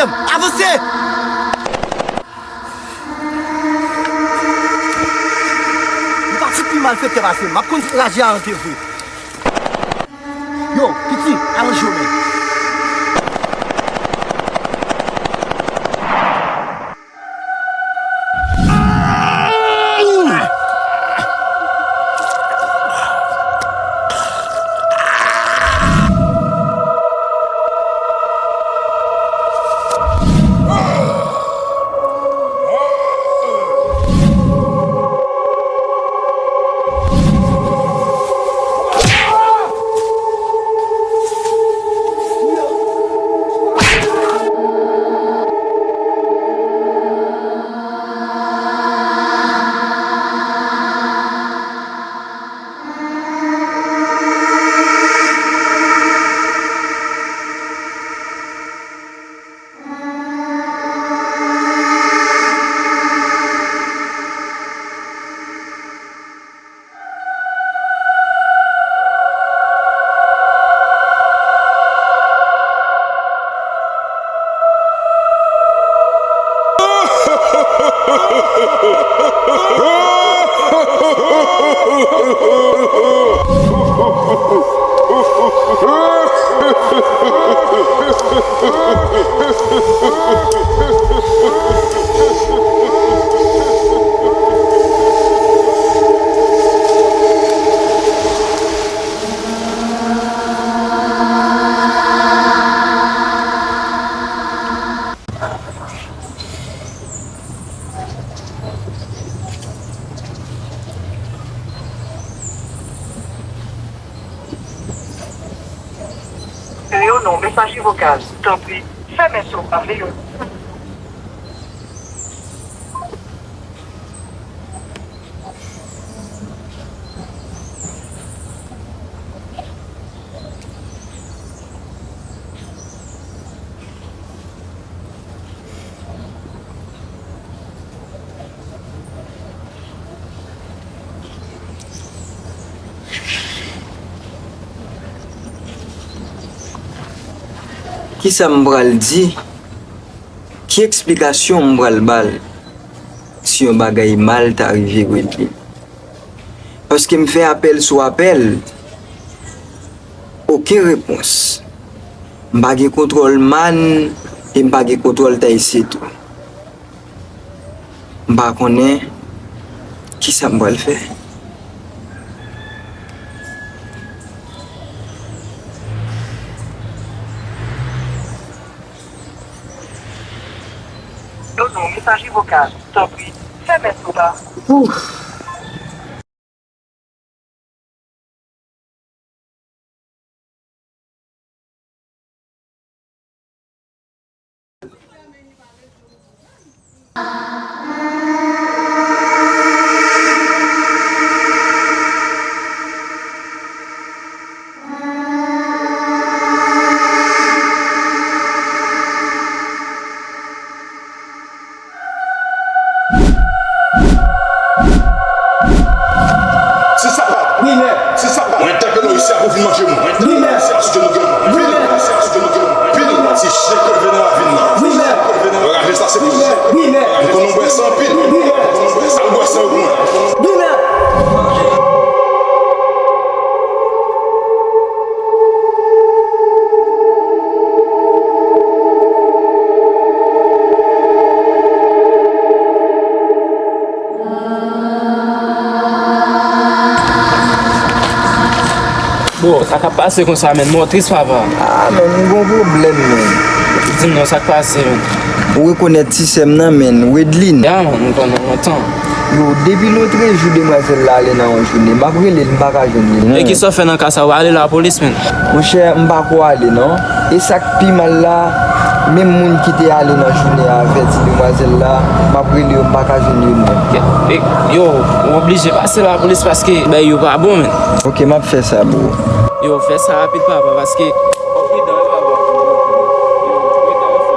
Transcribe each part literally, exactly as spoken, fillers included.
Avanse! M pa fout pi malfektè pase m. M ap konn raje a antre vre. Yo, piti, aranje w, men. Yo, non, mesaje vokal, tanpri, fèmen si w pa vle yo. Kisa m pral di? Ki eksplikasyon m pral ba l si yon bagay mal ta rive Wendy? Paske m fè apèl sou apèl, okenn repons. M pa gen kontwòl Man e m pa gen kontwòl Tayse tou. M pa konnen kisa m pral fè. Yo, non, mesaje vokal, tanpri, fèmen si w pa. Ouf. Se sapat. Minè. Se sapat. Mwen entèpele w isi a pou vin manje moun. Mwen entèpele w isi a paske nou gen anpil. Minè. Paske nou gen anpil. Si jen k leve nan ravin nan. Minè. Raje sa se pou mwen. Minè. Nou konn nou bwè san anpil. Minè. Al bwè san yo pou mwen. Minè. Bro, sa k ap pase konsa, menn? Mò tris, papa. Ah, menn, m gon pwoblèm, menn. Di m non, sa k pase, menn? Ou rekonèt ti sè m nan, menn, Wedline? Ya, menn, m konnen lontan. Yo, depi lòtrejou demwazèl la ale nan yon jounen, m ap rele l, m pa ka jwenn li, non. E kisa w fè nan ka sa? Ou ale lapolis, menn? Monchè, m pa ko ale, non. E sa k pi mal la, menm moun ki te ale nan jounen an avèti demwazèl la, m ap rele yo, m pa ka jwenn yo, non. E, yo, ou oblije pase lapolis paske bagay yo pa bon, menn. Ok, m ap fè sa, bro. Yo, fè sa rapid, papa, paske fò w pridan, wi, papa. Yo, pridan, wi, frè m.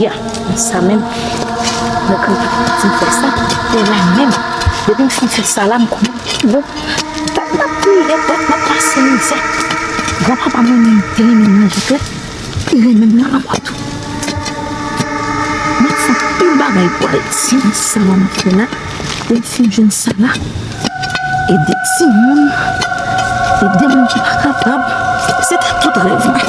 Ya, sa menm. Mwen konn pa di m fè sa. E la menm, depi m fin fè sa la, m konnen. Bon, dat m ap kriye, dat m ap pase mizè. Granpapa mwen menm te renmen manje tèt, li renmen m nan lanmò tou. Mwen fè anpil bagay pou Ayiti, men sa la m ap fè la, lè m fin jwenn sa la, ede timoun, ede moun ki pa kapab, se te tout rèv mwen.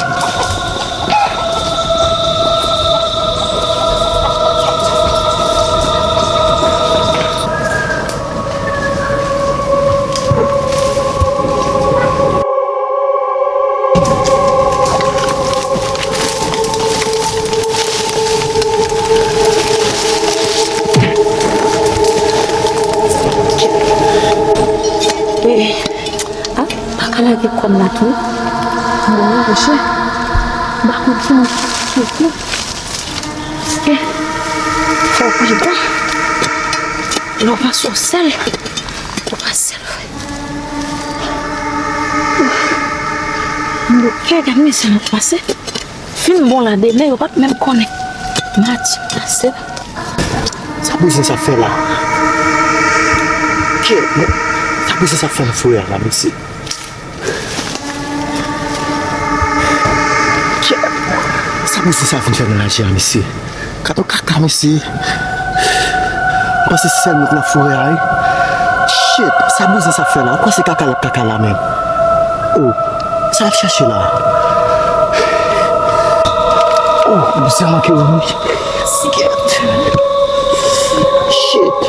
Eh, ah, pa ka lage kò m la tou. Bon, monchè, m pa konn ki moun ki Eh, fò w pridan. Lè w pase w sèl, ou pa sèl vre. Monchè, gad mizè m ap pase. Fin bon la, demen yo p ap menm konnen. Mati pase la. Sa bouzen sa fè la? Kè, men, sa bouzen sa fè nan forè a la, mesye? Kè, sa bouzen sa vin fè nan lari a, mesye? Gad yon kaka, mesye. M panse se sèl moun k nan forè a, wi. Shit, sa bouzen sa fè la? Ou kwè se kaka l ap kaka la menm? Oh, sa l ap chache la? Oh, bouzen manke wè m, wi. Shit.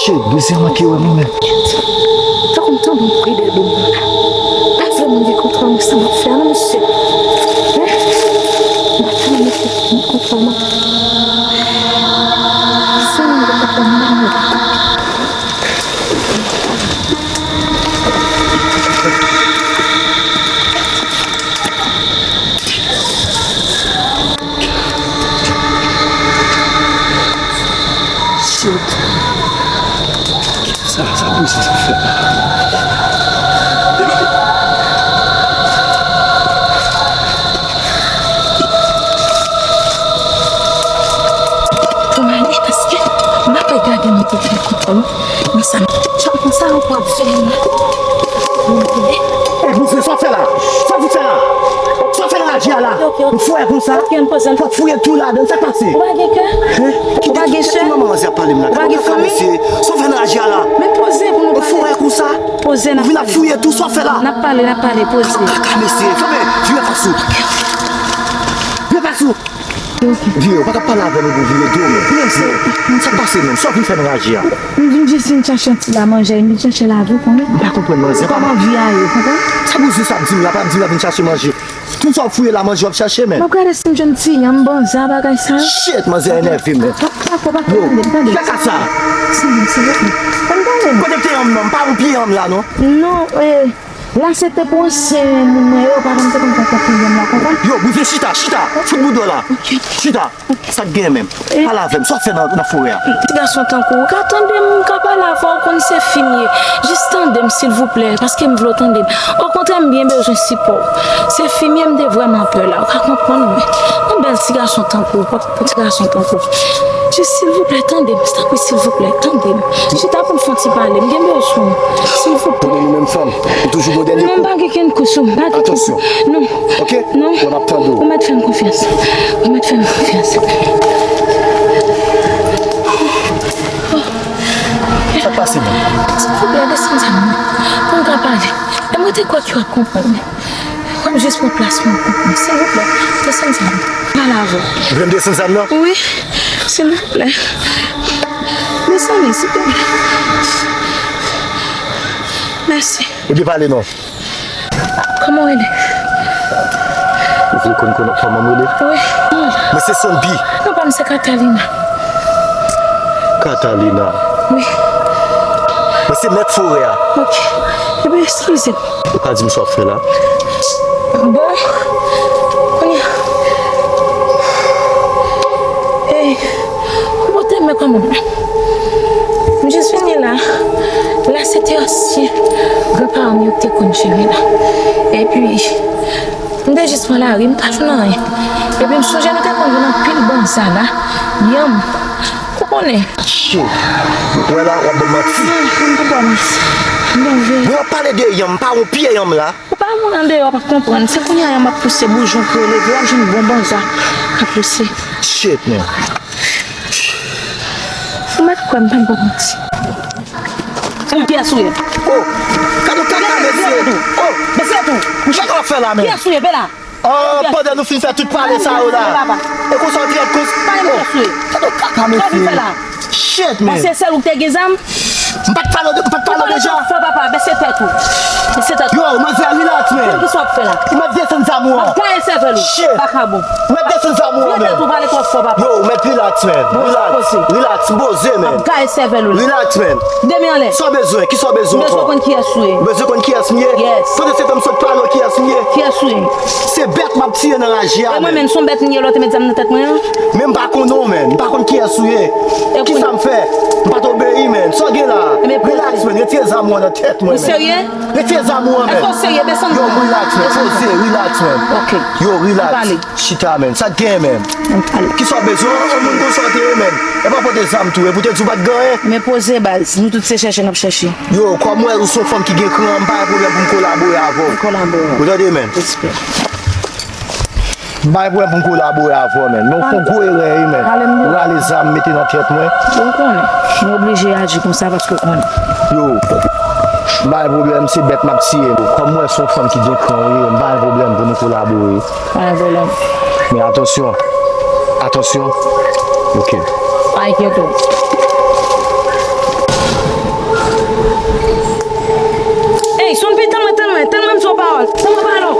Shit, bouzen manke wè m, wi, men. Tankou m tande yon bri dèyè do m nan. Pa vle mande kontwòl mwen sa m ap fè a non, mesye. Hein? M ap tann mwen kontwòl mwen. Si mwen gen kontwòl mwen, mwen. Shit. Sa, sa bouzen sa fè la? Pou m ale, paske m ap gade mwen te fè kontwòl. Men sa, chan konsa ou pral fè la. Mwen tande. Ey, bouzen, sa w fè la? Sa w fout fè la? Sa w fè nan lari a la? Ok, ok. Ou fouye konsa? Ok, m poze l. Fò w fouye tou ladan l, sa k pase? Ou pa gen kè? Hein? Ou pa gen sè? Kite manman manzè ap pale m la. Ou pa gen fanmi? Mesye, sa w fè nan lari a la? Men poze pou nou pale. Ou fouye konsa? Poze, n ap pale. Ou vin ap fouye tou, sa w fè la? N ap pale, n ap pale, poze. Kaka, mesye, fèmen, vire fas ou. Vire fas ou. Vire, ou pa ka pale avè nou pou vire do, men. Vire, sa k pase menm? Sa w vin fè nan lari a? M vin jis vin chache yon ti la manje, m vin chache lavi, konnen. M pa konprann manzè. Kòman vi a ye, konprann? Sa bouzen sa ap di m la, pa ap di m la vin chache manje. Tout sa w fouye la, manje w ap chache, men. M ap gade si m jwenn ti yanm, banza, bagay sa yo. Shit, manzè enève m, men. Pa, pa, pa, pa, tande, tande. Yo, kaka sa. Silvouplè, silvouplè. Ann tande. Kote m te yanm nan? M pa wè pye yanm la, non. Non, eh. La se te pou ansyen moun mwen yo, pa konn te konn konprann pwoblèm la, konprann? Yo, bouzen chita, chita, fout bouda w la. Ok. Chita, sa k gen menm? Pale avè m, sa w fè nan, nan forè a? Ti gason tankou w ka tande m, m ka pale avè w, ou konn se fi m ye. Jis tande m, silvouplè, paske m vle w tande m. Okontrè, m byen bezwen sipò w. Se fi m ye, m te vrèman pè la, ou ka konprann mwen. Yon bèl ti gason tankou w, pou ti gason tankou w. Jis silvouplè, tande m, tanpri, silvouplè, tande m. Chita pou n fè yon ti pale, m gen bezwen w. Silvouplè. Konnen nou menm fanm, ou toujou gon dènye kou. Non, m pa gen kenn kou sou m, pa gen kenn kou. Atansyon. Non. Ok? Non. Bon, n ap tande w. Ou mèt fè m konfyans. Ou mèt fè m konfyans. Sa k pase menm? Silvouplè, desann zam nan. Pou n ka pale. E mwen te kwè ke w ap konprann mwen. W ap jis pran plas mwen pou mwen. Silvouplè, desann zam nan. Pale avè w. Ou vle m desann zam nan? Wi. Silvouplè. Desann li, silvouplè. Mèsi. Ebyen pale non. Kòman w rele? Ou vle konn kòman m rele? Wi. Mwen se Sanbi. Non, pa m se Katalina. Katalina. Wi. Mwen se mèt forè a. Ok. Ebyen, eskize m. Ou ka di m sa w ap fè la? Bon, kounye a, eh, ou pote men kòman? M jis vini la. La se te ansyen granparan m yo ki te konn jere la. Epi, m Jis pran lari, m pa jwenn anyen. Epi m sonje nou te konn jwenn anpil banza la. Yanm. Ou konnen. Shit. Ou wè la, w ap ban m manti. Ay, m pa ba w manti. M leve. Mwen ap pale de yanm, m pa yon pye yanm la. Ou pa moun andeyò, w ap konprann. Se kounye a yanm ap pouse boujon pou yo leve, w ap jwenn bon banza k ap pouse. Shit, man. Ou mèt kwè m pa ba w manti. Kiyès ou ye? Oh, gade yon kaka, mesye. Oh, mesye tou. Sa w ap fè la, men? Kiyès ou ye? Vin la. Ah, pandan nou fin fè tout pale sa yo la. E konsa w trèt konsa. Pale m kiyès ou ye. Gade yon kaka, mesye. Sa w vin fè la? Shit, man. Paske sèl ou k te gen zam? M pa t pale w de, m pa t pale w deja. Pale twòp fò, papa. Bese tèt ou. Bese tèt ou. Yo, manzè, relax, man. Kisa w ap fè la? Ou mèt desann zam ou an. M ap gaye sèvèl ou. Shit. Vakabon. Ou mèt desann zam ou an, man. Vye tèt ou, pale twòp fò, papa. Yo, ou mèt relax, man. Relax. Relax, m poze, man. M ap gaye sèvèl ou la. Relax, man. Demen anlè. Sa w bezwen? Kisa w bezwen ankò? M bezwen konn kiyès ou ye. Ou bezwen konn kiyès m ye? Yes. Pandan se tan m sot pale w kiyès m ye? Kiyès ou ye? Se bèt m ap tiye nan raje a, man. E mwen menm, se yon bèt m ye lè w te met zam nan tèt mwen an? Men m pa konnen w, man. M pa konn kiyès ou ye. Kisa m fè? M pa t obeyi, man. Sa w gen la? Relax, man. Retire zam ou an nan tèt mwen, man. Ou serye? Retire zam ou an, man. Èske w serye? Desann. Yo, relax, man. Poze, relax, man. Ok. Yo, relax. Chita, man. Sa k gen, man? Kisa w bezwen? Yon moun konsa w te ye, man. E pa pote zam tou, epi w te di w pa t gen anyen. Men poze, baz. Nou tout se chèche n ap chèche. Yo, kòm w wè ou se yon fanm ki gen kran, m pa gen pwoblèm pou m kolabore avè w. Kolabore. Ou tande, man? Respè. M pa gen pwoblèm pou m kolabore avè w, man. Men w fè yon gwo erè, wi, man. Ou rale zam, mete nan tèt mwen. Bon, ou konnen. Mwen oblije aji konsa paske w konnen. Yo, m pa gen pwoblèm, se bèt m ap tiye. Kòm m wè se yon fanm ki gen kran, wi, m pa gen pwoblèm pou nou kolabore. Pa gen pwoblèm. Men atansyon. Atansyon. Ok. Pa enkyete w. Ey, son pitit, tann mwen, tann mwen, tann mwen, m di w pawòl. Tann mwen, pawòl.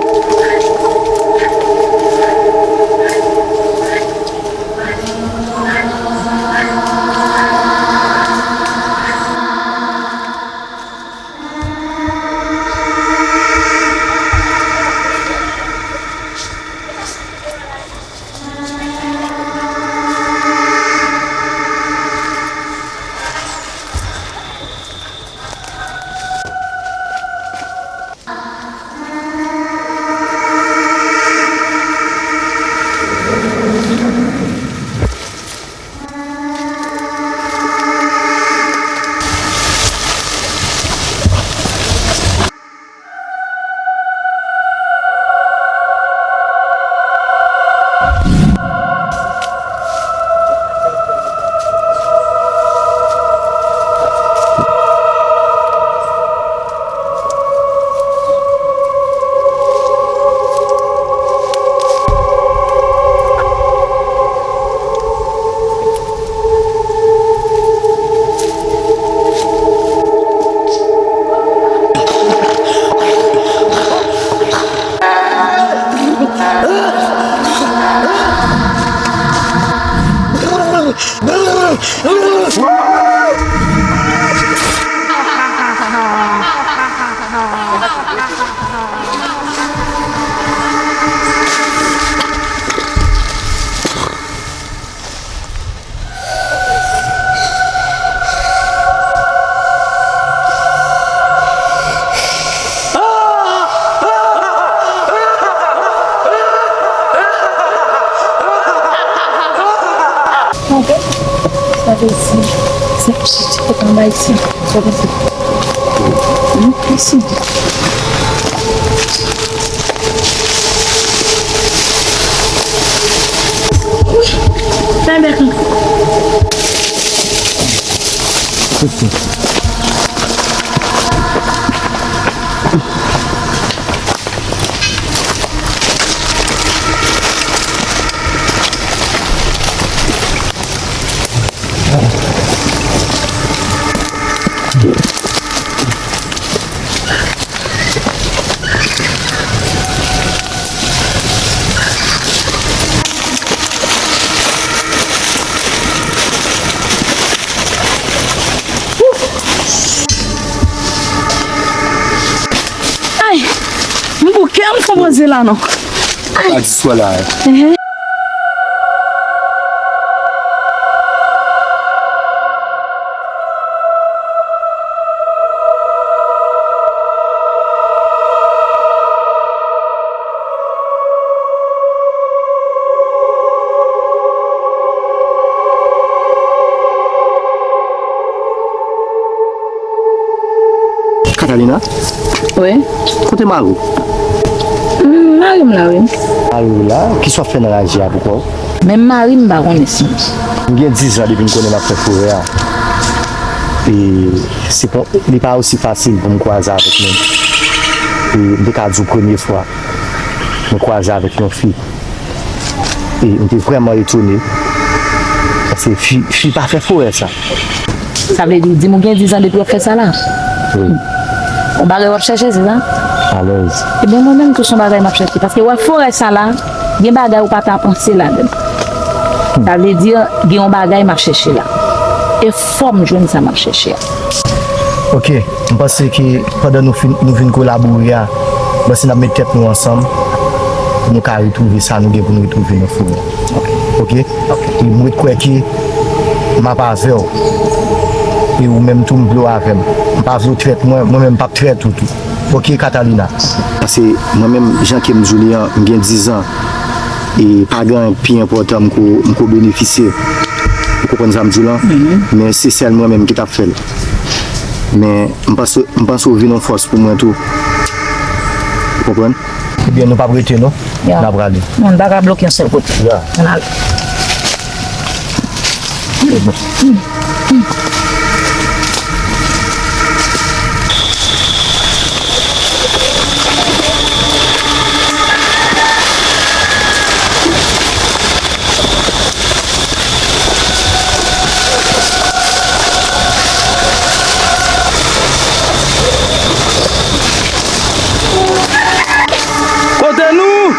Sa vle di, se pitit ki anba isi. Sa vle di, hmm, isi. Fè bèk mwen. Ay, m bouke, m fon poze la non. Ay. Pa di swa la. Ehe. Catalina? Wi. Kote mari w? Hmm, mari m la, wi. Mari w la? Kisa w ap fè nan raje a pou kò w? Menm mari m pa konnen si. M gen dizan depi m konnen m ap fè forè a. E se pa, li pa osi fasil pou m kwaze avèk moun. E m te ka di w premye fwa mwen kwaze avèk yon fi. E m te vrèman etone. Paske fi, fi pa fè forè sa. Sa vle di, di m ou gen dizan depi w ap fè sa la? Wi. Yon bagay w ap chèche, se sa? Alèz. Ebyen, mwen menm tou se yon bagay m ap chèche. Paske w wè forè sa la, gen bagay ou pa ta panse ladan l. Sa vle di, gen yon bagay m ap chèche la. E fò m jwenn sa m ap chèche a. Ok, m panse ke pandan nou fin, nou vin kolabore a, m panse n ap met tèt nou ansanm pou nou ka retwouve sa nou gen pou nou retwouve nan forè. Ok? Ok. E m ret kwè ke m ap avè w. E ou menm tou m vle w avè m. M pa vle w trèt mwen, mwen menm m p ap trèt ou tou. Ok, Catalina? Paske mwen menm, jan ke m di w li an, m gen dizan. E pa gen anyen pi enpòtan m ko, m ko benefisye. Ou konprann sa m di w lan? Men se sèl mwen menm ki t ap fè l. Men m panse, m panse w vin yon fòs pou mwen tou. Ou konprann? Ebyen, nou p ap rete non. Ya. N a prale. Non, n pa ka bloke yon sèl kote. Ya. Ann ale. Kote nou?